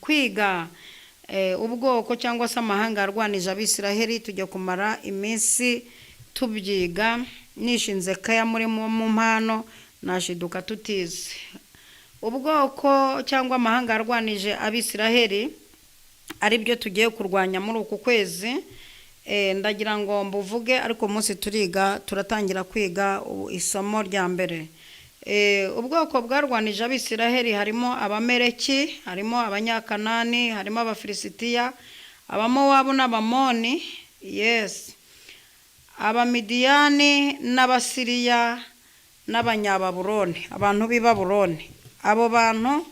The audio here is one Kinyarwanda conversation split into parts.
kwiga ubwoko cyangwa se amahanga yarwanije Abisiraheli. Tujya kumara iminsi tubyiga. Nishinze kaya muri mu mpano nashiduka tutize ubwoko cyangwa amahanga yarwanije Abisiraheli, aribyo tugiye kurwanya muri uku kwezi. Ndagira ngo mbuvuge, ariko umunsi turiga, turatangira kwiga isomo rya mbere. Ubwoko bwarwanije Abisiraheli harimo Abamereki, harimo Abanyakanani, harimo Abafilisitiya, Abamowabu n'Abamoni, yes, Abamidiyani n'Abasiriya n'Abanyababuroni, abantu b'i Babuloni. Abo bantu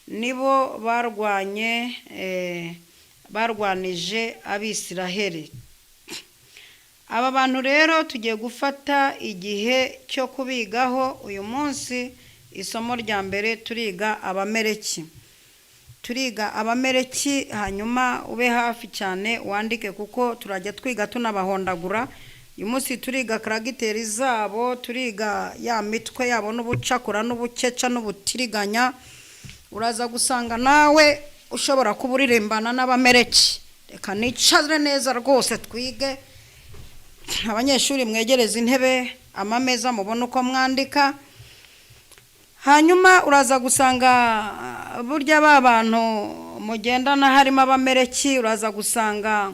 nibo barwanye, barwanije Abisiraheli. Aba bantu rero tugiye gufata igihe cyo kubigaho. Uyu munsi isomo rya mbere turiga Abamereki. Turiga Abamereki, hanyuma ube hafi cyane wandike, kuko turajya twiga tunabahondagura. Uyu munsi turiga caractère zabo, turiga ya mitwe yabo n'ubucakura n'ubukeca n'ubutiriganya. Uraza gusanga nawe ushobora kuba uririmbana n'Abamereki. Reka nicare neza rwose twige. Abanyeshuri, mwegereze intebe, amameza, mubone uko mwandika. Hanyuma uraza gusanga burya ba bantu mugendana harimo Abamereki. Uraza gusanga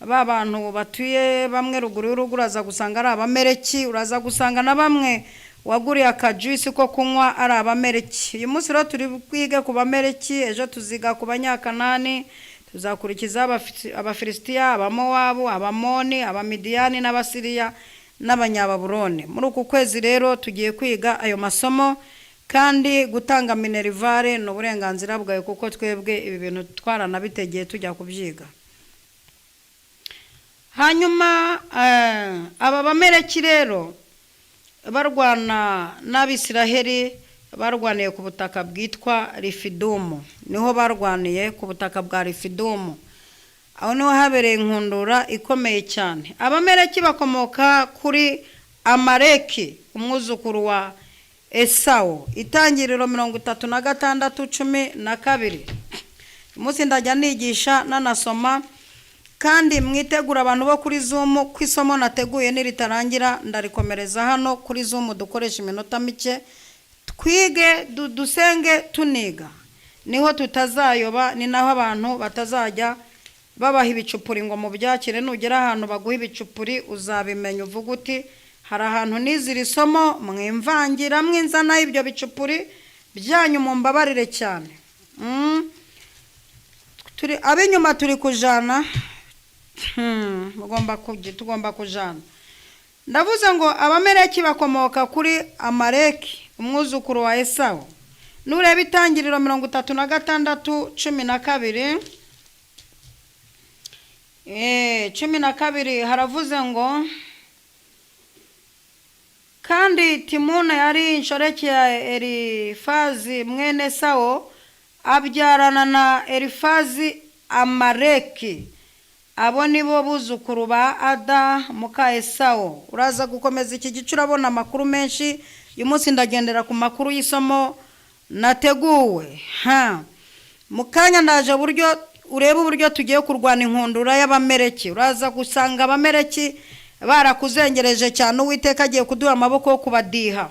ba bantu batuye bamwe ruguru y'urugo, uraza gusanga ari Abamereki. Uraza gusanga na bamwe waguriye akajuice ko kunywa ari Abamereki. Uyu munsi rero turi bwige ku Bamereki, ejo tuziga ku Banyakanani, tuzakurikiza Abafilisitiya, Abamowabu, Abamoni, Abamidiyani n'Abasiriya n'Abanyababuroni. Muri uku kwezi rero tugiye kwiga ayo masomo, kandi gutanga minerval ni uburenganzira bwawe, kuko twebwe ibi bintu twaranabitegeye tujya kubyiga. Hanyuma aba Bamereki rero barwana n'Abisiraheli, barwaniye ku butaka bwitwa Rifidumu. Niho barwaniye, ku butaka bwa Rifidumu. Aho niho habereye inkundura ikomeye cyane. Abamereki bakomoka kuri Amareki, umwuzukuru wa Esawu. Itangiriro 36:12. Umunsi ndajya nigisha nanasoma, kandi mwitegura, abantu bo kuri Zoom, ko isomo nateguye niritarangira ndarikomereza hano kuri Zoom. Dukoresha iminota mike twige, dusenge tuniga, niho tutazayoba, ni naho abantu batazajya babaha ibicupuri ngo mubyakire. Nugera ahantu baguha ibicupuri uzabimenya, uvuga uti: "Hari ahantu nize iri somo, mwimvangira mwinzana ibyo bicupuri byanyu, mumbabarire cyane." Turi ab'inyuma, turi kujana. Tugomba kujana. Ndavuze ngo Abamereki bakomoka kuri Amareki, umwuzukuru wa Esawu. Nureba Itangiriro 36:12, 12, haravuze ngo: "Kandi Timuna yari inshoreke ya Elifazi mwene Sawo, abyarana na Elifazi Amareki. Abo ni bo buzukuru ba Ada muka Esawo." Uraza gukomeza iki gice, urabona amakuru menshi. Uyu munsi ndagendera ku makuru y'isomo nateguwe. Ha mu kanya ndaje uburyo urebe uburyo tugiye kurwana inkundura y'Abamereki. Uraza gusanga Abamereki barakuzengereje cyane, Uwiteka agiye kuduha amaboko yo kubadiha.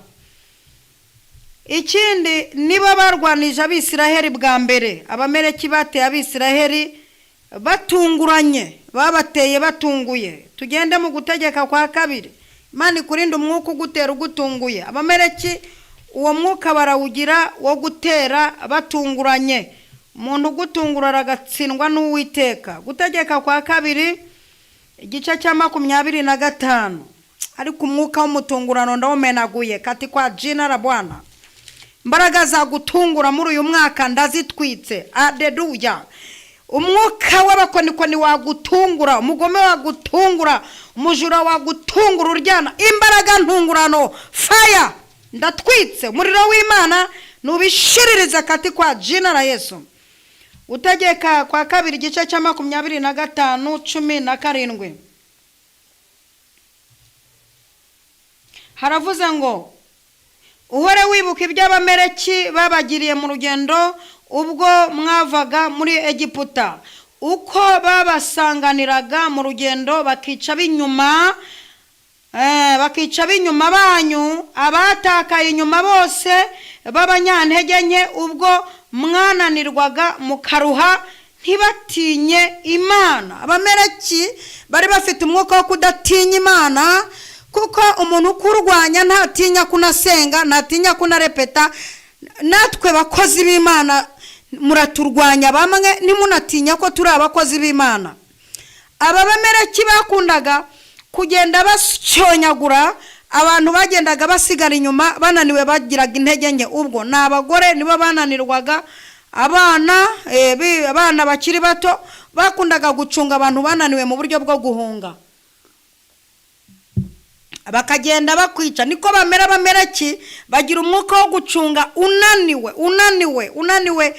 Ikindi, niba barwanije Abisiraheli bwa mbere, Abamereki bateye Abisiraheli batunguranye, babateye batunguye. Tugende mu Gutegeka kwa Kabiri. Imana ikurinde umwuka ugutera ugutunguye. Abamereki uwo mwuka barawugira wo gutera batunguranye. Umuntu ugutungura aragatsindwa n'Uwiteka. Gutegeka kwa Kabiri, igice cya 25. Ariko umwuka w'umutungurano ndawumenaguye kati kwa jina la Bwana. Imbaraga zagutungura muri uyu mwaka ndazitwitse, adeduya. Umwuka w'abakonikoni wagutungura, umugome wagutungura, umujura wagutungura uryana, imbaraga ntungurano, faya, ndatwitse. Umuriro w'Imana nubishiririze kati kwa jina la Yesu. Utegeka kwa Kabiri, igice cya 25:17, haravuze ngo: "Uhore wibuka ibyo Abamereki babagiriye mu rugendo, Ubwo mwavaga muri Egiputa, uko babasanganiraga mu rugendo, bakica b'inyuma, bakica b'inyuma banyu, abatakaye inyuma bose b'abanyantege nke, ubwo mwananirwaga mukaruha, ntibatinye Imana. Abamereki bari bafite umwuka wo kudatinya Imana, kuko umuntu ukurwanya ntatinya kunasenga, ntatinya kunarepeta. Natwe bakozi b'Imana muraturwanya bamwe, ntimunatinya ko turi abakozi b'Imana. Aba bamereki bakundaga kugenda basyonyagura abantu bagendaga basigara inyuma, bananiwe, bagiraga intege nke. Ubwo ni abagore nibo bananirwaga, abana, abana bakiri bato. Bakundaga gucunga abantu bananiwe mu buryo bwo guhunga, bakagenda bakwica. Niko bamera. Bamereki bagira umwuka wo gucunga unaniwe, unaniwe, unaniwe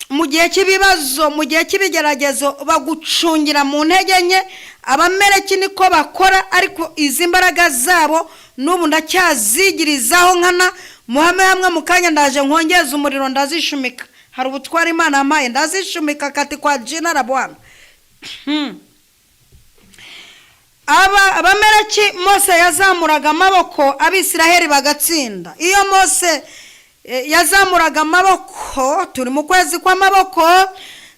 mu gihe cy'ibibazo, mu gihe cy'ibigeragezo, bagucungira mu ntege nke. Abamereki niko bakora, ariko izi mbaraga zabo n'ubu ndacyazigirizaho nkana. Muhame hamwe mu kanya, ndaje nkongeza umuriro, ndazishumika. Hari ubutwara Imana yampaye, ndazishumika kati kwa jina la Bwana. Aba Abamereki, Mose yazamuraga amaboko, Abisiraheli bagatsinda. Iyo Mose yazamuraga amaboko, turi mu kwezi kw'amaboko,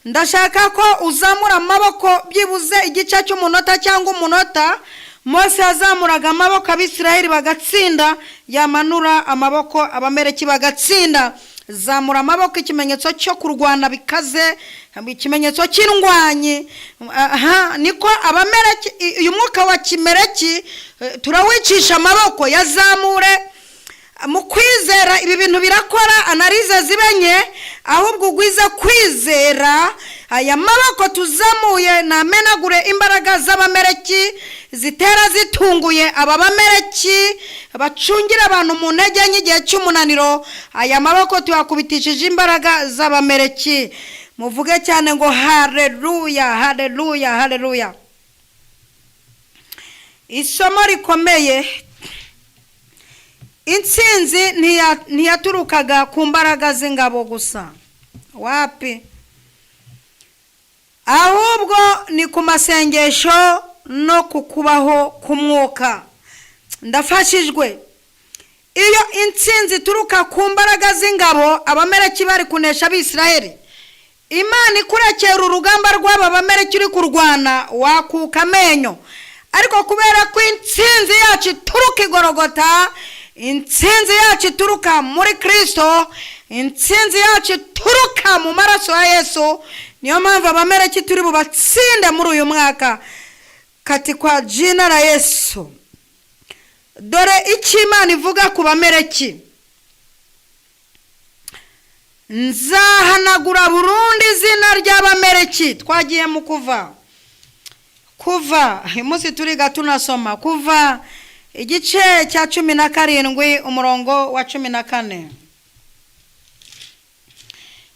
ndashaka ko uzamura amaboko byibuze igice cy'umunota cyangwa umunota. Mose yazamuraga amaboko, Abisiraheli bagatsinda; yamanura amaboko, Abamereki bagatsinda. Zamura amaboko, ikimenyetso cyo kurwana bikaze, ikimenyetso cy'indwanyi. Aha niko Abamereki, uyu mwuka wa kimereki turawicisha amaboko. Yazamure mu kwizera. Ibi bintu birakora, analyse zibe nke, ahubwo ugwize kwizera. Aya maboko tuzamuye namenagure imbaraga z'Abamereki zitera zitunguye. Aba bamereki bacungira abantu mu ntege nke igihe cy'umunaniro, aya maboko tuyakubitishije imbaraga z'Abamereki. Muvuge cyane ngo hareruya, hareruya, hareruya! Isomo rikomeye: intsinzi ntiyaturukaga ku mbaraga z'ingabo gusa, wapi, ahubwo ni ku masengesho no ku kubaho k'umwuka. Ndafashijwe. Iyo intsinzi ituruka ku mbaraga z'ingabo, Abamereki bari kunesha Abisiraheli. Imana ikurekera urugamba rw'aba bamereki uri kurwana, wakuka amenyo. Ariko kubera ko intsinzi yacu ituruka igorogota, intsinzi yacu ituruka muri Kirisito, intsinzi yacu ituruka mu maraso ya Yesu, niyo mpamvu Abamereki turi bubatsinde muri uyu mwaka kati kwa jina la Yesu. Dore icyo Imana ivuga ku Bamereki: "Nzahanagura burundu izina ry'Abamereki." Twagiye mu Kuva. Kuva, uyu munsi turiga tunasoma. Kuva igice cya 17, umurongo wa 14.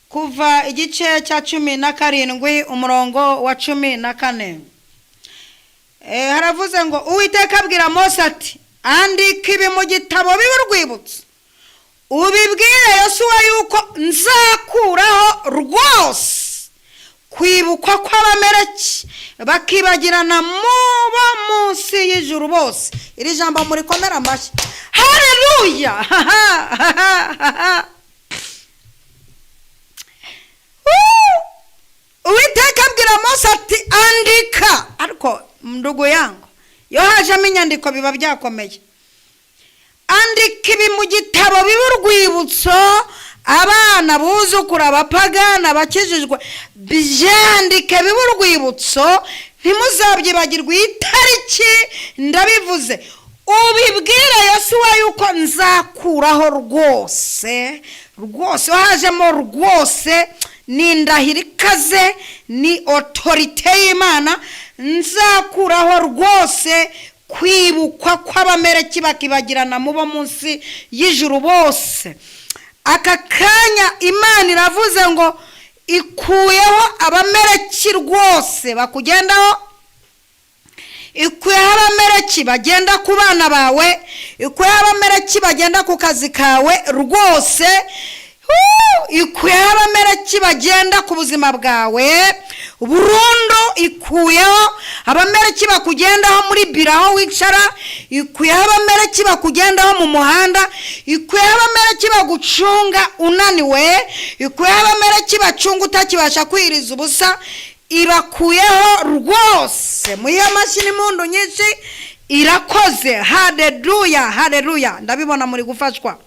Kuva igice cya 17, umurongo wa 14. Haravuze ngo: "Uwiteka abwira Mose ati: 'Andika ibi mu gitabo bibe urwibutso, ubibwire Yosuwa yuko nzakuraho rwose kwibukwa kw'Abamereki, bakibagirana mubo munsi y'ijuru bose.'" Iri jambo murikomera amashyi. Hareruya! Uwiteka abwira Mose ati: "Andika." Ariko ndugu yangu, iyo hajemo inyandiko biba byakomeye. "Andika ibi mu gitabo bibe urwibutso, abana, buzukuru, abapagani, abakijijwe, byandike bibe urwibutso, ntimuzabyibagirwe. Iyi tariki ndabivuze. Ubibwire Yosuwa yuko nzakuraho rwose." Rwose, hajemo rwose, ni indahiro ikaze, ni autorité y'Imana. "Nzakuraho rwose kwibukwa kw'Abamereki, bakibagirana mubo munsi y'ijuru bose." Aka kanya Imana iravuze ngo ikuyeho Abamereki rwose bakugendaho, ikuyeho Abamereki bagenda ku bana bawe, ikuyeho Abamereki bagenda ku kazi kawe rwose. Ikuyeho Abamereki bagenda ku buzima bwawe burundu. Ikuyeho Abamereki bakugendaho muri biro aho wicara. Ikuyeho Abamereki bakugendaho mu muhanda. Ikuyeho Abamereki bagucunga unaniwe. Ikuyeho Abamereki bacunga utakibasha kwiriza ubusa. Ibakuyeho rwose. Muyihe amashyi n'impundu nyinshi, irakoze. Hareruya, hareruya! Ndabibona muri gufashwa.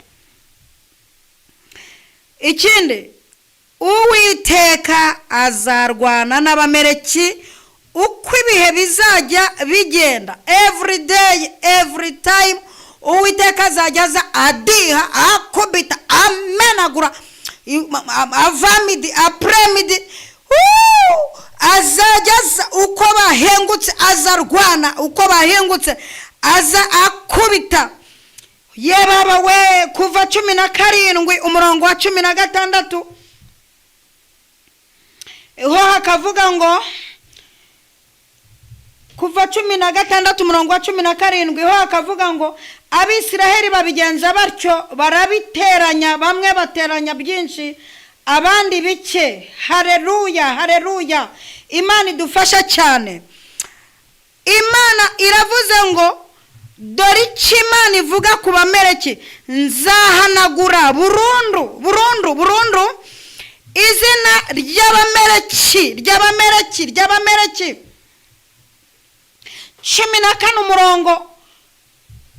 Ikindi, Uwiteka azarwana n'Abamereki uko ibihe bizajya bigenda, every day, every time. Uwiteka azajya aza adiha, akubita, amenagura, avant-midi, après-midi, azajya aza uko bahengutse, azarwana uko bahengutse, aza akubita. Ye baba we! Kuva 17, umurongo wa 16 ho hakavuga ngo, Kuva 16, umurongo wa 17 ho hakavuga ngo: "Abisiraheli babigenza batyo, barabiteranya, bamwe bateranya byinshi, abandi bike." Hareruya, hareruya! Imana idufasha cyane. Imana iravuze ngo, dore icyo Imana ivuga ku Bamereki: "Nzahanagura burundu, burundu, burundu izina ry'Abamereki, ry'Abamereki, ry'Abamereki." 14, umurongo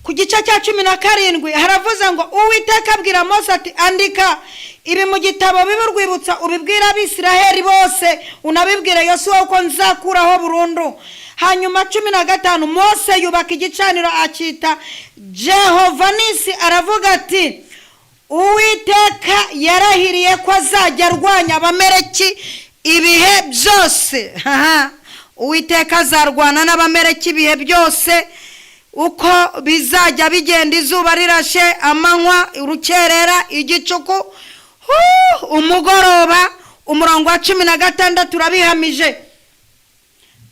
ku gice cya 17 haravuze ngo: "Uwiteka abwira Mose ati: 'Andika ibi mu gitabo, bibe urwibutso, ubibwire Abisiraheli bose, unabibwire Yosuwa ko nzakuraho burundu.'" Hanyuma 15, Mose yubaka igicaniro, akita Jehova Nisi, aravuga ati: "Uwiteka yarahiriye ko azajya arwanya Abamereki ibihe byose." Uwiteka azarwana n'Abamereki ibihe byose uko bizajya bigenda, izuba rirashe, amanywa, urukerera, igicuku, umugoroba. Umurongo wa 16 urabihamije,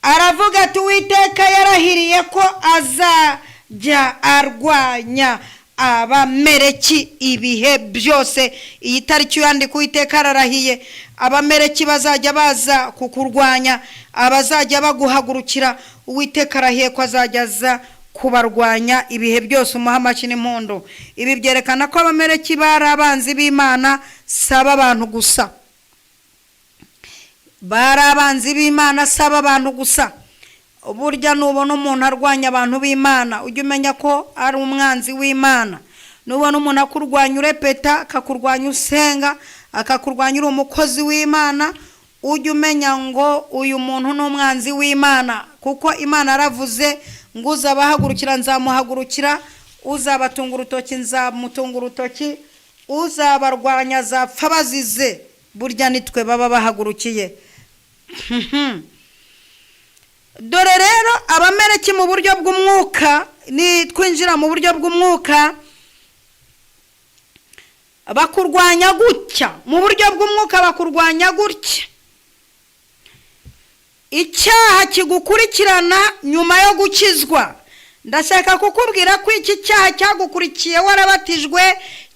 aravuga ati: "Uwiteka yarahiriye ko azajya arwanya Abamereki ibihe byose." Iyi tariki uyandika. Uwiteka ararahiye, Abamereki bazajya baza kukurwanya, abazajya baguhagurukira, Uwiteka arahiye ko azajya aza kubarwanya ibihe byose. Umuha amashyi n'impundu. Ibi byerekana ko Abamereki bari abanzi b'Imana, saba abantu gusa. Bari abanzi b'Imana, saba abantu gusa. Burya nubona umuntu arwanya abantu b'Imana, ujye umenya ko ari umwanzi w'Imana. Nubona umuntu akurwanya urepeta, akakurwanya usenga, akakurwanya uri umukozi w'Imana, ujye umenya ngo uyu muntu ni umwanzi w'Imana, kuko Imana yaravuze ngo: "Uzabahagurukira nzamuhagurukira, uzabatunga urutoki nzamutunga urutoki, uzabarwanya azapfa bazize." Burya nitwe baba bahagurukiye. Dore rero Abamereki mu buryo bw'umwuka, ni twinjira mu buryo bw'umwuka, bakurwanya gutya. Mu buryo bw'umwuka bakurwanya gutya: icyaha kigukurikirana nyuma yo gukizwa. Ndashaka kukubwira ko iki cyaha cyagukurikiye warabatijwe,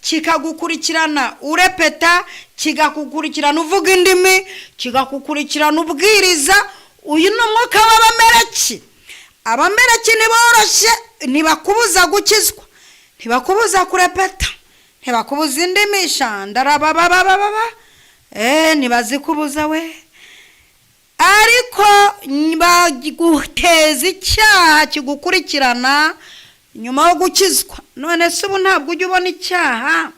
kikagukurikirana urepeta, kikagukurikirana uvuga indimi, kikagukurikirana ubwiriza. Uyu ni umwuka w'Abamereki. Abamereki ntiboroshye, ntibakubuza gukizwa, ntibakubuza kurepeta, ntibakubuza indimi, shandarababababa, ntibazikubuza we, ariko baguteza icyaha kigukurikirana nyuma yo gukizwa. None se ubu ntabwo ujya ubona icyaha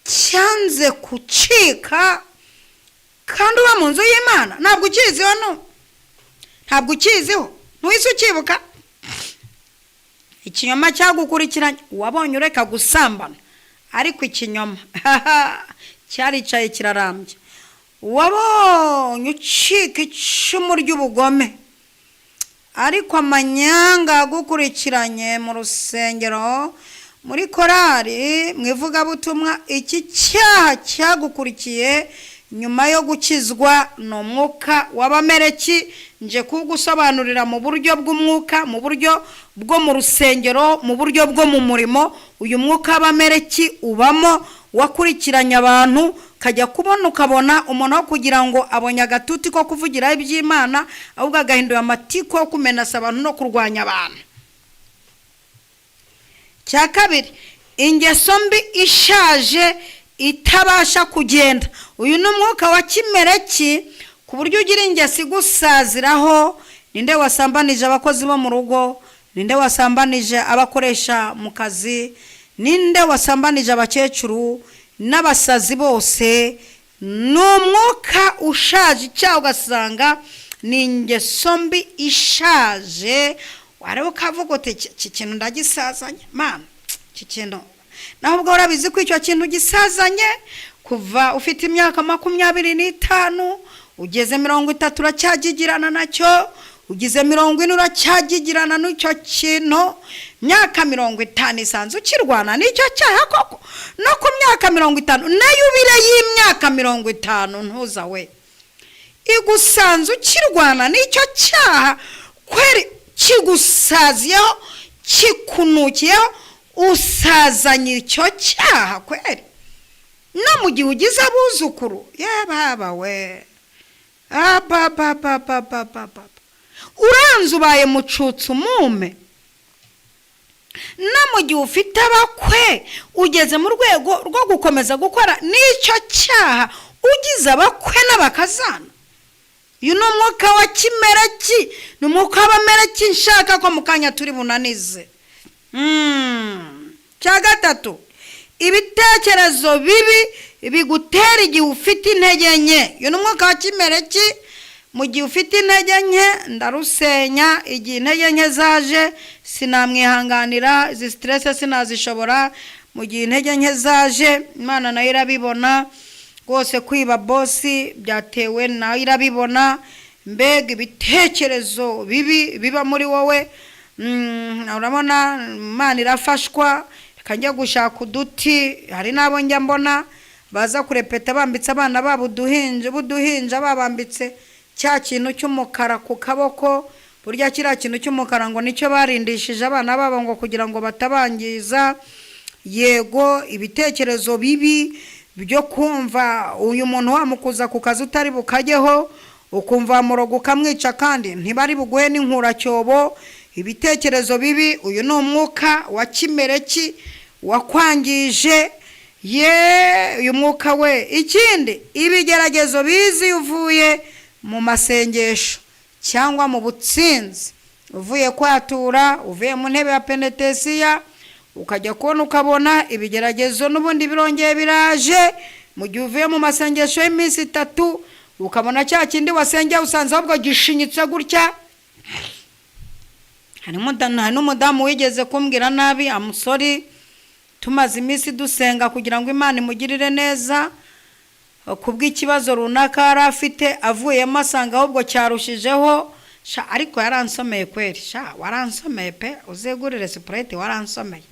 cyanze gucika kandi uba mu nzu y'Imana? Ntabwo ukiziho? No ntabwo ukiziho? Ntuhise ukibuka ikinyoma cyagukurikiranye? Wabonye ureka gusambana, ariko ikinyoma cyaricaye kirarambye. Wabonye ucika icumu ry'ubugome, ariko amanyanga agukurikiranye mu rusengero, muri korari, mu ivugabutumwa. Iki cyaha cyagukurikiye Nyuma yo gukizwa ni umwuka w'Abamereki. Nje kuwugusobanurira mu buryo bw'umwuka, mu buryo bwo mu rusengero, mu buryo bwo mu murimo. Uyu mwuka w'Abamereki ubamo, wakurikiranye abantu, ukajya kubona ukabona umuntu aho kugira ngo abonye agatuti ko kuvugiraho iby'Imana, ahubwo agahindura amatiku yo kumenasa abantu no kurwanya abantu. Cya kabiri, ingeso mbi ishaje itabasha kugenda. Uyu ni umwuka wa kimereki, ku buryo ugira ingeso igusaziraho. Ninde wasambanije abakozi bo mu rugo? Ninde wasambanije abakoresha mu kazi? Ninde wasambanije abakecuru n'abasazi bose? Ni umwuka ushaje, icyaha ugasanga ni ingeso mbi ishaje. Wareba ukavuga uti: "Iki kintu ndagisazanye, Mana, iki kintu." Naho ubwo urabizi ko icyo kintu gisazanye kuva ufite imyaka 25, ugeze 30 uracyagigirana nacyo, ugize 40 uracyagigirana n'icyo kintu, myaka 50 isanzwe ukirwana n'icyo cyaha koko. No ku myaka 50 na yubile y'imyaka 50 ntuza we igusanze ukirwana n'icyo cyaha kweri, kigusaziyeho, kikunukiyeho, usazanye icyo cyaha kweri. No mu gihe ugize abuzukuru, yababa we, ababababababa, uranze ubaye mucutsu umume. No mu gihe ufite abakwe, ugeze mu rwego rwo gukomeza gukora n'icyo cyaha, ugize abakwe n'abakazana. Uyu ni umwuka wa kimereki, ni umwuka w'Abamereki nshaka ko mu kanya turi bunanize. Cya gatatu, ibitekerezo bibi bigutera igihe ufite intege nke. Uyu ni umwuka wa kimereki. Mu gihe ufite intege nke, ndarusenya. Igihe intege nke zaje, sinamwihanganira izi stress, sinazishobora. Mu gihe intege nke zaje, Imana nayo irabibona rwose. Kwiba boss byatewe nayo irabibona. Mbega ibitekerezo bibi biba muri wowe! Urabona Imana irafashwa, reka njya gushaka uduti. Hari n'abo njya mbona baza kurepeta bambitse abana babo uduhinja, b'uduhinja, babambitse cya kintu cy'umukara ku kabako. Burya kiriya kintu cy'umukara ngo nicyo barindishije abana babo, ngo kugira ngo batabangiza. Yego, ibitekerezo bibi byo kumva uyu muntu wamukuza ku kazi utari bukajyeho, ukumva wamuroga ukamwica kandi ntibari buguhe n'inkuracyobo. Ibitekerezo bibi, uyu ni umwuka wa kimereki wakwangije. Ye, uyu mwuka we. Ikindi, ibigeragezo bizi iyo uvuye mu masengesho cyangwa mu butsinzi, uvuye kwatura, uvuye mu ntebe ya penetesiya, ukajya kubona ukabona ibigeragezo n'ubundi birongeye biraje. Mu gihe uvuye mu masengesho y'iminsi 3, ukabona cya kindi wasengeye usanze ahubwo gishinyitse gutya. Hari n'umudamu wigeze kumbwira nabi, amusori, tumaze iminsi dusenga kugira ngo Imana imugirire neza ku bw'ikibazo runaka yari afite, avuyemo asanga ahubwo cyarushijeho. Sha, ariko yaransomeye kweri. Sha, waransomeye pe, uzegurire Sprite, waransomeye.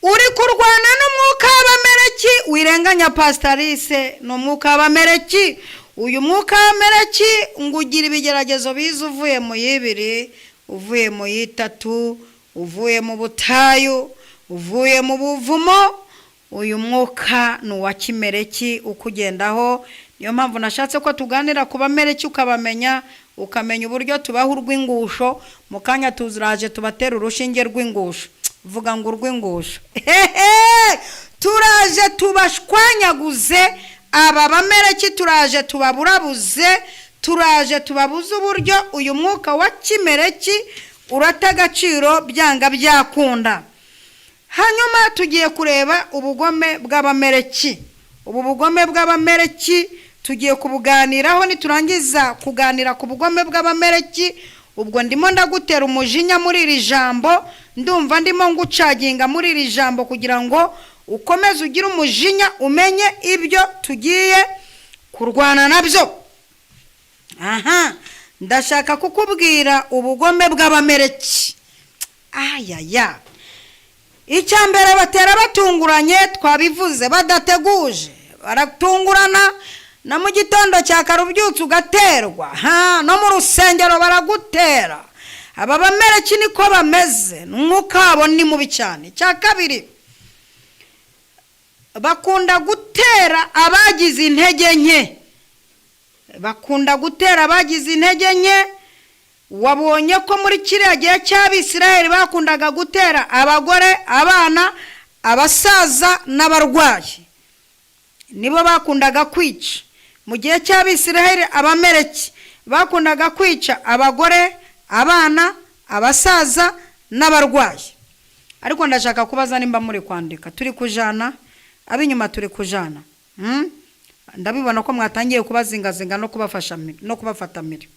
Uri kurwana n'umwuka w'Abamereki. Wirenganya pasitarise, ni umwuka w'Abamereki. Uyu mwuka w'Abamereki ngo ugira ibigeragezo biza uvuye mu y'ibiri, uvuye mu y'itatu, uvuye mu butayu, uvuye mu buvumo. Uyu mwuka ni uwa kimereki ukugendaho. Niyo mpamvu nashatse ko tuganira ku Bamereki, ukabamenya, ukamenya uburyo tubaho urw'ingusho. Mu kanya turaje tubatera urushinge rw'ingusho. Vuga ngo urw'ingusho. Hehe, turaje tubashwanyaguze aba Bamereki, turaje tubaburabuze, turaje tubabuze uburyo uyu mwuka wa kimereki urata agaciro byanga byakunda. Hanyuma tugiye kureba ubugome bw'Abamereki. Ubu bugome bw'Abamereki tugiye kubuganiraho. Niturangiza kuganira ku bugome bw'Abamereki, ubwo ndimo ndagutera umujinya muri iri jambo, ndumva ndimo ngucaginga muri iri jambo kugira ngo ukomeze ugire umujinya, umenye ibyo tugiye kurwana nabyo. Aha ndashaka kukubwira ubugome bw'Abamereki. Ayaya, icya mbere, batera batunguranye, twabivuze, badateguje. Baratungurana na mu gitondo cya kare ubyutse ugaterwa, ha, no mu rusengero baragutera. Aba Bamereki niko bameze, umwuka wabo ni mubi cyane. Icya kabiri, bakunda gutera abagize intege nke, bakunda gutera abagize intege nke. Wabonye ko muri kiriya gihe cy'Abisiraheli bakundaga gutera abagore, abana, abasaza n'abarwayi, nibo bakundaga kwica. Mu gihe cy'Abisiraheli, Abamereki bakundaga kwica abagore, abana, abasaza n'abarwayi. Ariko ndashaka kubaza nimba muri kwandika. Turi kujana? Ab'inyuma turi kujana? Ndabibona ko mwatangiye kubazingazinga no kubafasha no kubafata mpiri.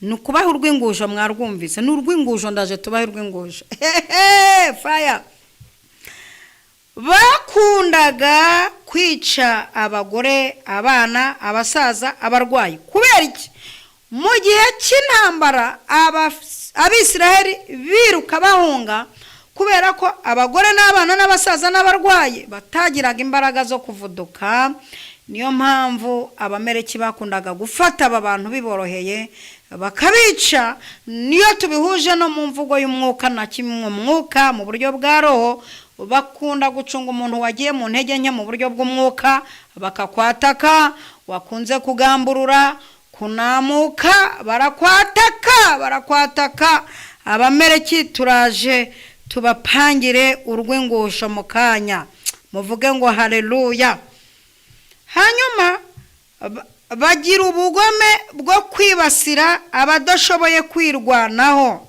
Ni ukubaha urw'ingusho, mwarwumvise, ni urw'ingusho. Ndaje tubahe urw'ingusho. Hehe, faya. Bakundaga kwica abagore, abana, abasaza, abarwayi. Kubera iki? Mu gihe cy'intambara Abisiraheli biruka bahunga, kubera ko abagore n'abana n'abasaza n'abarwayi batagiraga imbaraga zo kuvuduka. Niyo mpamvu Abamereki bakundaga gufata aba bantu biboroheye, bakabica. Niyo tubihuje no mu mvugo y'umwuka na kimwe, umwuka mu buryo bwa roho, bakunda gucunga umuntu wagiye mu ntege nke mu buryo bw'umwuka, bakakwataka. Wakunze kugamburura, kunamuka, barakwataka, barakwataka. Abamereki turaje tubapangire urw'ingusho mu kanya, muvuge ngo haleluya. Hanyuma bagira ubugome bwo kwibasira abadashoboye kwirwanaho.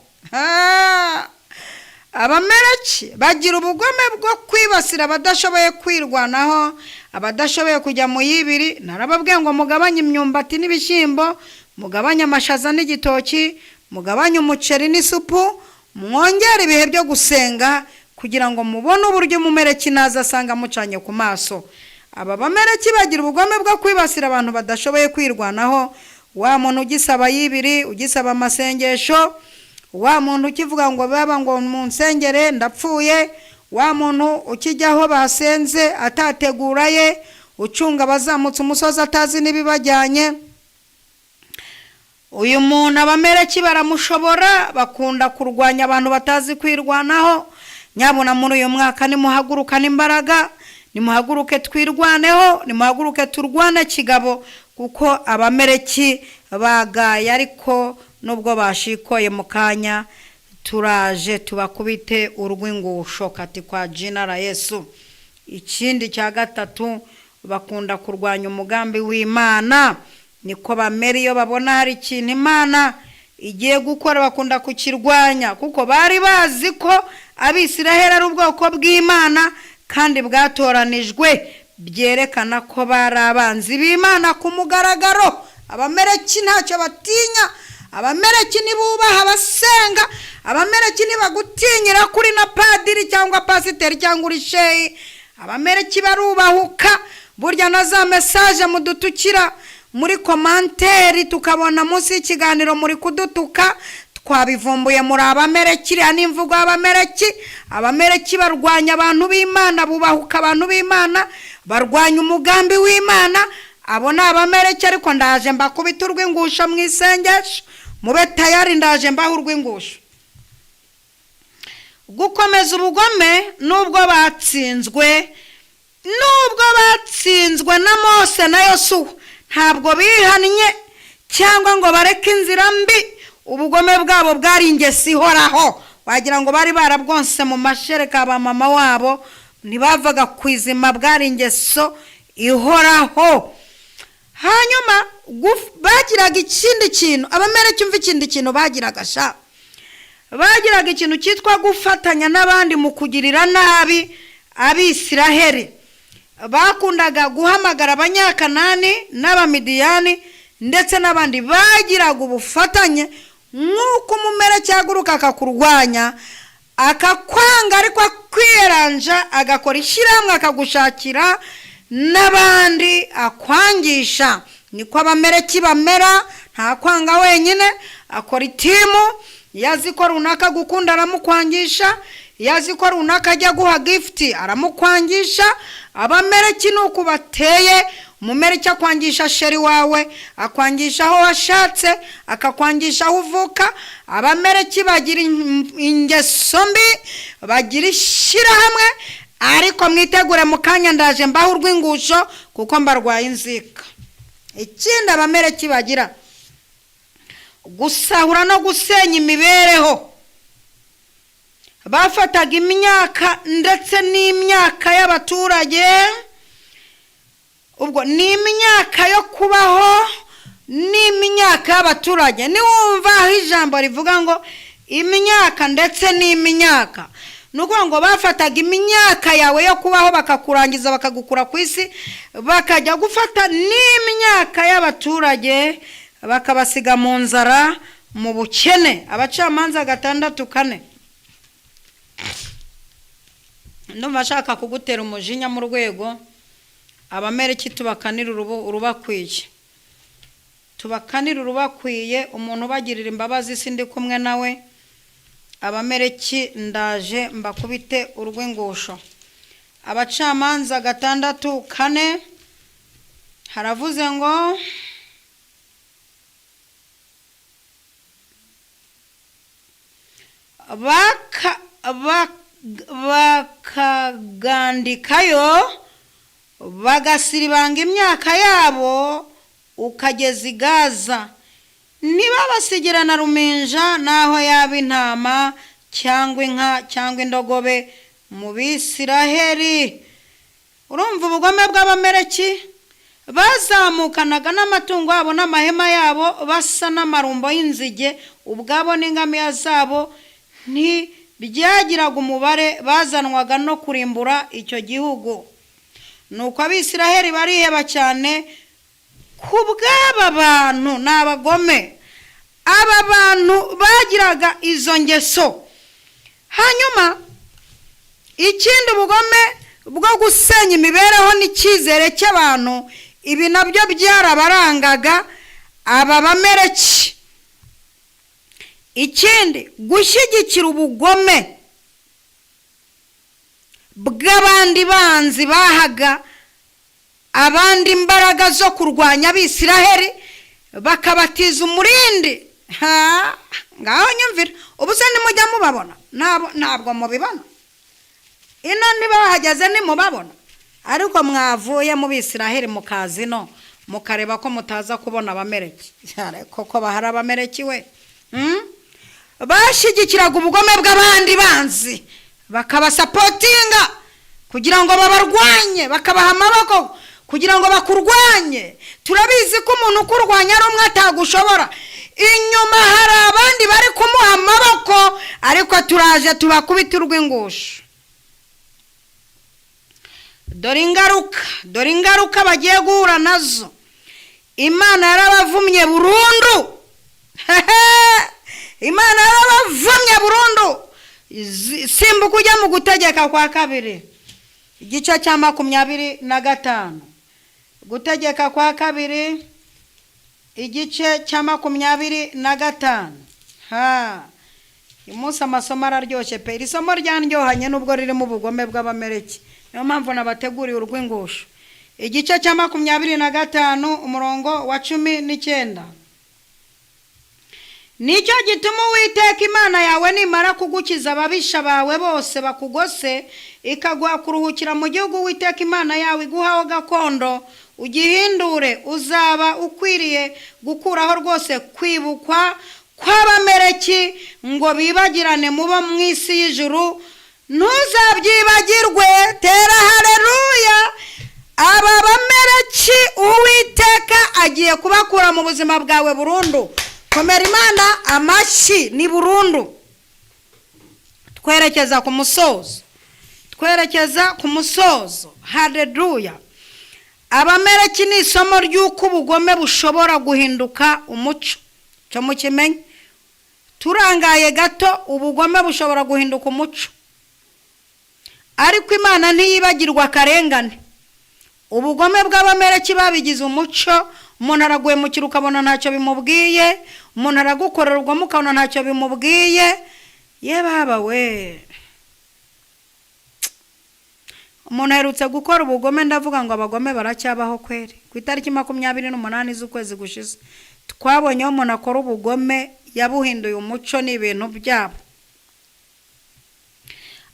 Abamereki bagira ubugome bwo kwibasira abadashoboye kwirwanaho, abadashoboye kujya mu yibiri. Narababwiye ngo mugabanye imyumbati n'ibishyimbo, mugabanye amashaza n'igitoki, mugabanye umuceri n'isupu, mwongere ibihe byo gusenga, kugira ngo mubone uburyo umumereki naza asanga mucanye ku maso. Aba Bamereki bagira ubugome bwo kwibasira abantu badashoboye kwirwanaho. Wa muntu ugisaba yibiri, ugisaba amasengesho, wa muntu ukivuga ngo baba ngo munsengere ndapfuye, wa muntu ukijya aho basenze atategura ye, ucunga abazamutse umusozi atazi n'ibibajyanye, uyu muntu Abamereki baramushobora. Bakunda kurwanya abantu batazi kwirwanaho. Nyabuna muri uyu mwaka nimuhagurukane imbaraga, nimuhaguruke twirwaneho, nimuhaguruke turwane kigabo, kuko Abamereki bagaye. Ariko nubwo bashikoye, mu kanya turaje tubakubite urw'ingusho kati kwa jina la Yesu. Ikindi cya gatatu, bakunda kurwanya umugambi w'Imana. Niko bamera, iyo babona hari ikintu Imana igiye gukora bakunda kukirwanya, kuko bari bazi ko Abisiraheli ari ubwoko bw'Imana kandi bwatoranijwe. Byerekana ko bari abanzi b'Imana ku mugaragaro. Abamereki ntacyo batinya, Abamereki ntibubaha abasenga, Abamereki ntibagutinyira kuri na padiri cyangwa pasiteri cyangwa uri sheyi. Abamereki barubahuka. Burya na za message mudutukira muri commentaire, tukabona munsi y'ikiganiro muri kudutuka, twabivumbuye, muri Abamereki. Iriya ni imvugo y'Abamereki. Abamereki barwanya abantu b'Imana, bubahuka abantu b'Imana, barwanya umugambi w'Imana. Abo ni Abamereki. Ariko ndaje mbakubita urw'ingusho mu isengesho, mube tayari, ndaje mbaho urw'ingusho. Gukomeza ubugome nubwo batsinzwe na Mose na Yosuwa, ntabwo bihannye cyangwa ngo bareke inzira mbi. Ubugome bwabo bwari ingeso ihoraho, wagira ngo bari barabwonse mu mashereka ba mama wabo, ntibavaga ku izima, bwari ingeso ihoraho. Hanyuma bagiraga ikindi kintu Abamereki, umva ikindi kintu bagiraga sha, bagiraga ikintu cyitwa gufatanya n'abandi mu kugirira nabi Abisiraheli. Bakundaga guhamagara Abanyakanani n'Abamidiyani ndetse n'abandi, bagiraga ubufatanye. Nk'uko umumereki ahaguruka akakurwanya, akakwanga, ariko akwiyeranja agakora ishyirahamwe, akagushakira n'abandi akwangisha, niko Abamereki bamera. Nta kwanga wenyine, akora iteam. Iyo azi ko runaka gukunda aramukwangisha. Iyo azi ko runaka ajya guha gift aramukwangisha. Abamereki ni uku bateye. Umumereki akwangisha chéri wawe, akwangisha aho washatse, akakwangisha aho uvuka. Abamereki bagira ingeso mbi, bagira ishyirahamwe. Ariko mwitegure, mu kanya ndaje mbaho urw'ingusho kuko mbarwaye inzika. Ikindi Abamereki bagira, gusahura no gusenya imibereho. Bafataga imyaka ndetse n'imyaka y'abaturage, ubwo ni imyaka yo kubaho n'imyaka y'abaturage. Niwumva aho ijambo rivuga ngo imyaka ndetse n'imyaka, ni ukuvuga ngo bafataga imyaka yawe yo kubaho bakakurangiza, bakagukura ku isi, bakajya gufata n'imyaka y'abaturage, bakabasiga mu nzara, mu bukene. Abacamanza 6:4. Ndumva ashaka kugutera umujinya mu rwego Abamereki tubakanira urubakwiye, tubakanira urubakwiye. Umuntu ubagirira imbabazi si ndi kumwe nawe. Abamereki ndaje mbakubite urw'ingusho. Abacamanza 6:4 haravuze ngo bakagandikayo, bagasiribanga imyaka yabo ukageza i Gaza, ntibabasigira na ruminja, n'aho yaba intama cyangwa inka cyangwa indogobe mu Bisiraheli. Urumva ubugome bw'Abamereki? Bazamukanaga n'amatungo yabo n'amahema yabo, basa n'amarumbo y'inzige, ubwabo n'ingamiya zabo ntibyagiraga umubare, bazanwaga no kurimbura icyo gihugu. Nuko Abisiraheli bariheba cyane ku bw'aba bantu. Ni abagome, aba bantu bagiraga izo ngeso. Hanyuma ikindi, ubugome bwo gusenya imibereho n'icyizere cy'abantu, ibi nabyo byarabarangaga aba Bamereki. Ikindi, gushyigikira ubugome bw'abandi banzi, bahaga abandi imbaraga zo kurwanya Abisiraheli, bakabatiza umurindi. Ha, ngaho nyumvira! Ubu se nimujya mubabona? Ntabwo mubibona. Ino ntibahageze, nimubabona. Ariko mwavuye mu Bisiraheli mukaza ino, mukareba ko mutaza kubona Abamereki. Koko bahari Abamereki we. Bashyigikiraga ubugome bw'abandi banzi, bakabasupportinga kugira ngo babarwanye, bakabaha amaboko kugira ngo bakurwanye. Turabizi ko umuntu ukurwanya ari umwe atagushobora, inyuma hari abandi bari kumuha amaboko. Ariko turaje tubakubite urw'ingusho. Dore ingaruka, dore ingaruka bagiye guhura nazo. Imana yarabavumye burundu, Imana yarabavumye burundu. Simbuka ujya mu Gutegeka kwa Kabiri, igice cya 25. Gutegeka kwa Kabiri, igice cya 25. Ha, uyu munsi amasomo araryoshye pe! Iri somo ryanryohanye nubwo ririmo ubugome bw'Abamereki, niyo mpamvu nabateguriye urw'ingusho. Igice cya 25, umurongo wa 19: "Nicyo gituma Uwiteka Imana yawe nimara kugukiza ababisha bawe bose bakugose, ikaguha kuruhukira mu gihugu Uwiteka Imana yawe iguhaho gakondo, ugihindure, uzaba ukwiriye gukuraho rwose kwibukwa kw'Abamereki ngo bibagirane mubo mu isi y'ijuru, ntuzabyibagirwe." Tera hareruya! Aba Bamereki Uwiteka agiye kubakura mu buzima bwawe burundu. Komera Imana amashyi, ni burundu. Twerekeza ku musozo, twerekeza ku musozo. Hareruya! Abamereki ni isomo ry'uko ubugome bushobora guhinduka umuco. Cyo mukimenye, turangaye gato ubugome bushobora guhinduka umuco. Ariko Imana ntiyibagirwa akarengane. Ubugome bw'Abamereki babigize umuco. Umuntu araguhemukira ukabona ntacyo bimubwiye, umuntu aragukorera ubugome ukabona ntacyo bimubwiye. Ye baba we! Umuntu aherutse gukora ubugome, ndavuga ngo abagome baracyabaho kweri. Ku itariki 28 z'ukwezi gushize twabonye aho umuntu akora ubugome yabuhinduye umuco n'ibintu byabo.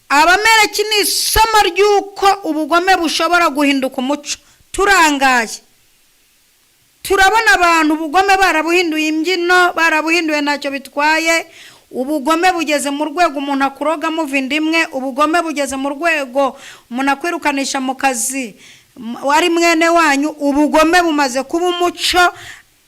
Abameleki ni isomo ry'uko ubugome bushobora guhinduka umuco. Turangaye turabona abantu ubugome barabuhinduye imbyino, barabuhinduye ntacyo bitwaye. Ubugome bugeze mu rwego umuntu akuroga muva inda imwe. Ubugome bugeze mu rwego umuntu akwirukanisha mu kazi wari mwene wanyu. Ubugome bumaze kuba umuco.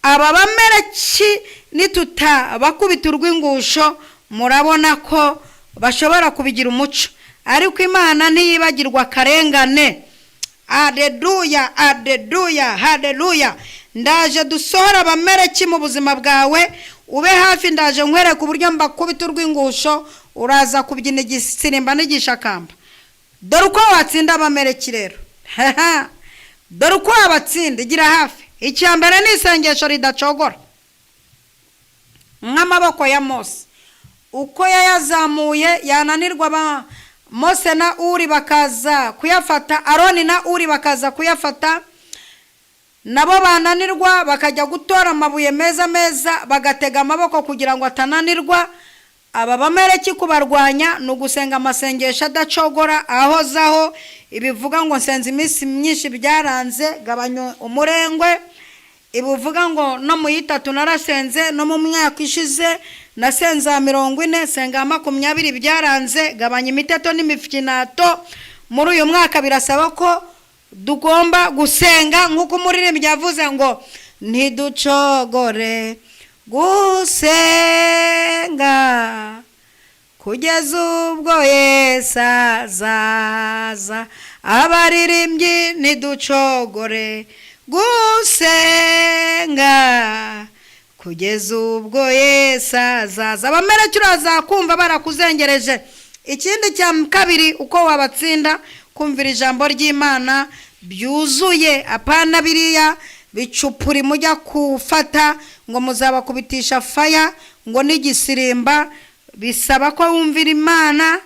Aba bameleki nitutabakubita urw'ingusho, murabona ko bashobora kubigira umuco. Ariko Imana ntiyibagirwa akarengane. Aleluya, aleluya, haleluya! Ndaje dusohora abameleki mu buzima bwawe, ube hafi. Ndaje nkwereka uburyo mbakubita urw'ingusho, uraza kubyina igisirimba n'igishakamba. Dore uko watsinda abameleki rero, dore uko wabatsinda. Igira hafi. Icya mbere ni isengesho ridacogora, nk'amaboko ya Mose uko yayazamuye, yananirwa ba Mose na Uri bakaza kuyafata, Aroni na Uri bakaza kuyafata, nabo bananirwa bakajya gutora amabuye meza meza bagatega amaboko kugira ngo atananirwa. Aba bameleki kubarwanya ni ugusenga amasengesho adacogora, ahozaho. Ibivuga ngo nsenze iminsi myinshi byaranze, gabanya umurengwe. Ibuvuga ngo no mu yitatu narasenze, no mu myaka ishize nasenze ya 40, nsenga 20 byaranze, gabanya imiteto n'imifyinato. Muri uyu mwaka birasaba ko tugomba gusenga nk'uko umuririmbyi yavuze ngo ntiducogore gusenga kugeza ubwo Yesu azaza. Abaririmbyi, ntiducogore gusenga kugeza ubwo Yesu azaza. Abameleki uraza kumva barakuzengereje. Ikindi cya kabiri uko wabatsinda, kumvira ijambo ry'Imana byuzuye, apana biriya bicupuri mujya gufata ngo muzabakubitisha faya ngo n'igisirimba. Bisaba ko wumvira Imana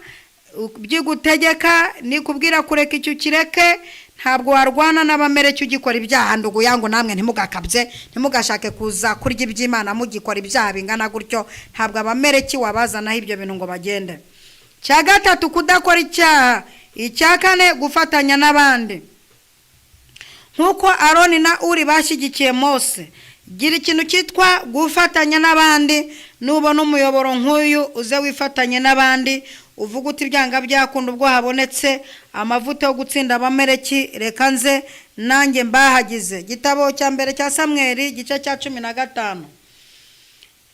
byigutegeka, nikubwira kureka icyo ukireke. Ntabwo warwana n'abameleki ugikora ibyaha. Ndugu yangu, namwe ntimugakabye, ntimugashake kuza kurya iby'Imana mugikora ibyaha bingana gutyo. Ntabwo abameleki wabazanaho ibyo bintu ngo bagende. Icya gatatu, kudakora icyaha. Icya kane, gufatanya n'abandi nk'uko Aroni na Uri bashyigikiye Mose. Gira ikintu cyitwa gufatanya n'abandi. Nubona umuyoboro nk'uyu, uze wifatanye n'abandi, uvuga uti byanga byakunda ubwo habonetse amavuta yo gutsinda abameleki, reka nze nanjye mbahagize. Igitabo cya mbere cya Samweri, igice cya 15.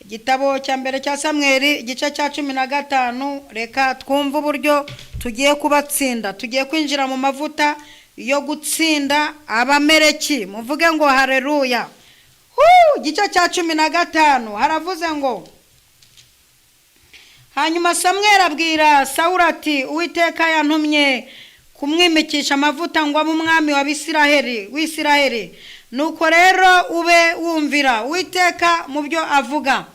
Igitabo cya mbere cya Samweri, igice cya 15. Reka twumve uburyo tugiye kubatsinda. Tugiye kwinjira mu mavuta yo gutsinda abameleki. Muvuge ngo hareruya! Igice cya 15 haravuze ngo: "Hanyuma Samweri abwira Sawuri ati: 'Uwiteka yantumye kumwimikisha amavuta ngo abe umwami wa Bisiraheli, w'Isiraheli. Nuko rero ube wumvira Uwiteka mu byo avuga.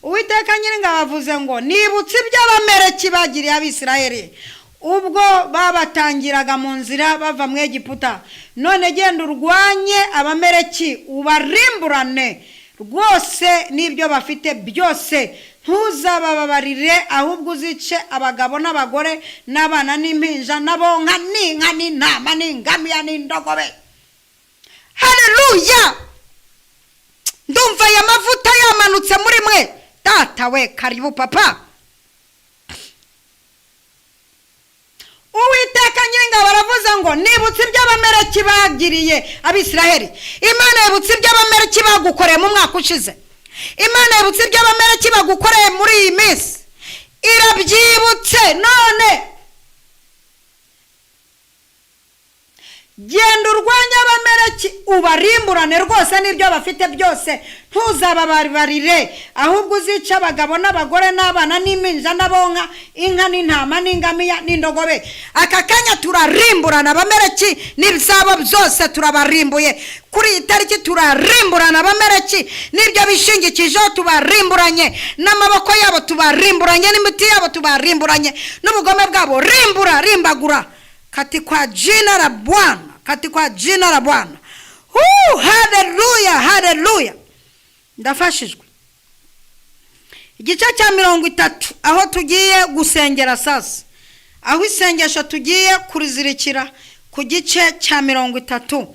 Uwiteka Nyiringabo avuze ngo: Nibutse ibyo Abameleki bagiriye Abisiraheli ubwo babatangiraga mu nzira bava mu Egiputa. None genda urwanye Abameleki, ubarimburane rwose n'ibyo bafite byose. Ntuzabababarire, ahubwo uzice abagabo n'abagore n'abana n'impinja n'abonka n'inka n'intama n'ingamiya n'indogobe.'" Haleluya! Ndumva aya mavuta yamanutse muri mwe. Data we, karibu papa. Uwiteka Nyiringabo aravuze ngo: "Nibutse ibyo Abameleki bagiriye Abisiraheli." Imana yibutse ibyo Abameleki bagukoreye mu mwaka ushize. Imana yibutse ibyo Abameleki bagukoreye muri iyi minsi, irabyibutse. None genda urwanye Abameleki, ubarimburane rwose n'ibyo bafite byose. Ntuzababarire, ahubwo uzice abagabo n'abagore n'abana n'impinja n'abonka, inka n'intama n'ingamiya n'indogobe. Aka kanya turarimburana Abameleki n'ibyabo byose, turabarimbuye. Kuri iyi tariki turarimburana Abameleki n'ibyo bishingikijeho, tubarimburanye n'amaboko yabo, tubarimburanye n'imiti yabo, tubarimburanye n'ubugome bwabo. Rimbura, rimbagura. Katika jina la Bwana, katika jina la Bwana. Huu, haleluya, haleluya! Ndafashijwe. Igice cya 30, aho tugiye gusengera sasa, aho isengesho tugiye kurizirikira ku gice cya 30,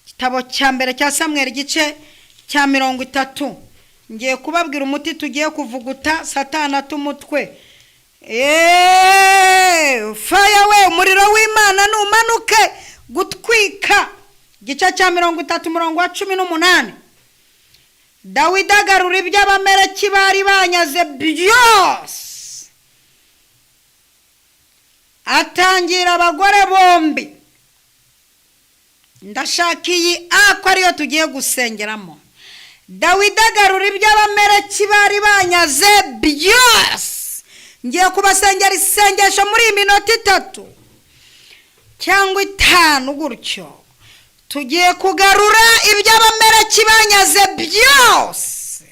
igitabo cya mbere cya Samweri, igice cya 30. Ngiye kubabwira umuti tugiye kuvuguta Satana tumutwe. Eee, fire we, umuriro w'Imana numanuke gutwika. Igice cya 30, umurongo wa 18. Dawidi agarura ibyo Abamereki bari banyaze byose, atangira abagore bombi. Ndashaka iyi ako ariyo tugiye gusengeramo. Dawidi agarura ibyo Abamereki bari banyaze byose. Ngiye kubasengera isengesho muri iyi minota 3 cyangwa 5 gutyo. Tugiye kugarura ibyo Abamereki banyaze byose.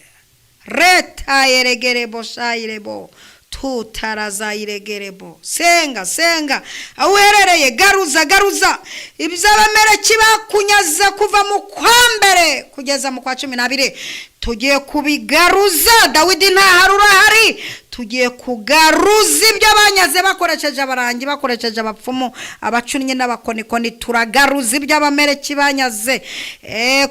Reta yeregerebo shayirebo tutarazayiregerebo. Senga, senga aho uherereye. Garuza, garuza ibyo Abamereki bakunyaze kuva mu kwa mbere kugeza mu kwa 12. Tugiye kubigaruza. Dawidi ntahari, urahari. Tugiye kugaruza ibyo banyaze bakoresheje abarangi, bakoresheje abapfumu, abacunnyi n'abakonikoni. Turagaruza ibyo Abamereki banyaze.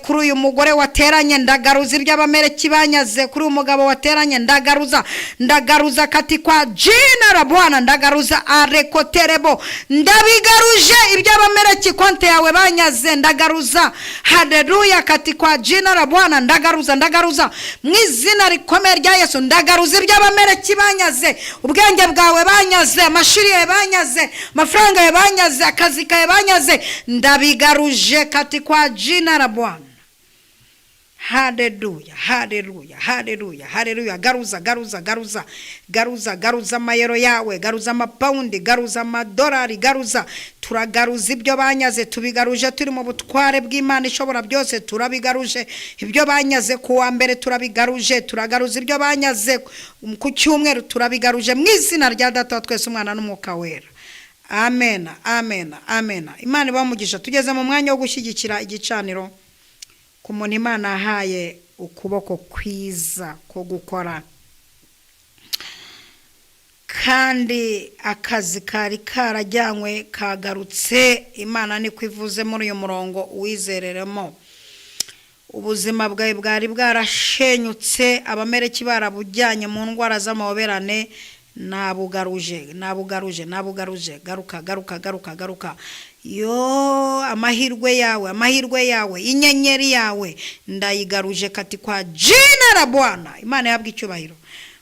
Kuri uyu mugore wateranye, ndagaruza ibyo Abamereki banyaze. Kuri uyu mugabo wateranye, ndagaruza, ndagaruza katika jina la Bwana. Ndagaruza arekoterebo, ndabigaruje ibyo Abamereki konte yawe banyaze. Ndagaruza, haleluya, katika jina la Bwana. Ndagaruza, ndagaruza mu izina rikomeye rya Yesu. Ndagaruza ibyo Abamereki banyaze: ubwenge bwawe banyaze, amashuri yawe banyaze, amafaranga yawe banyaze, akazi kawe banyaze. Ndabigaruje katika jina la Bwana. Haleluya, haleluya, haleluya, haleluya! Garuza, garuza, garuza, garuza, garuza amayero yawe, garuza amapawundi, garuza amadolari, garuza. Turagaruza ibyo banyaze, tubigaruje turi mu butware bw'Imana ishobora byose. Turabigaruje ibyo banyaze ku wa mbere, turabigaruje. Turagaruza ibyo banyaze ku cyumweru, turabigaruje mu izina rya Data wa twese, Umwana n'Umwuka Wera. Amen, amen, amen. Imana ibamugisha. Tugeze mu mwanya wo gushyigikira igicaniro. Ku muntu Imana ahaye ukuboko kwiza ko gukora, kandi akazi kari karajyanywe kagarutse, Imana niko ivuze muri uyu murongo, uwizereremo. Ubuzima bwawe bwari bwarashenyutse, Abamereki barabujyanye mu ndwara z'amahoberane, nabugaruje, nabugaruje, nabugaruje. Garuka, garuka, garuka, garuka! Yo, amahirwe yawe, amahirwe yawe, inyenyeri yawe ndayigaruje katika jina la Bwana. Imana yabwa icyubahiro.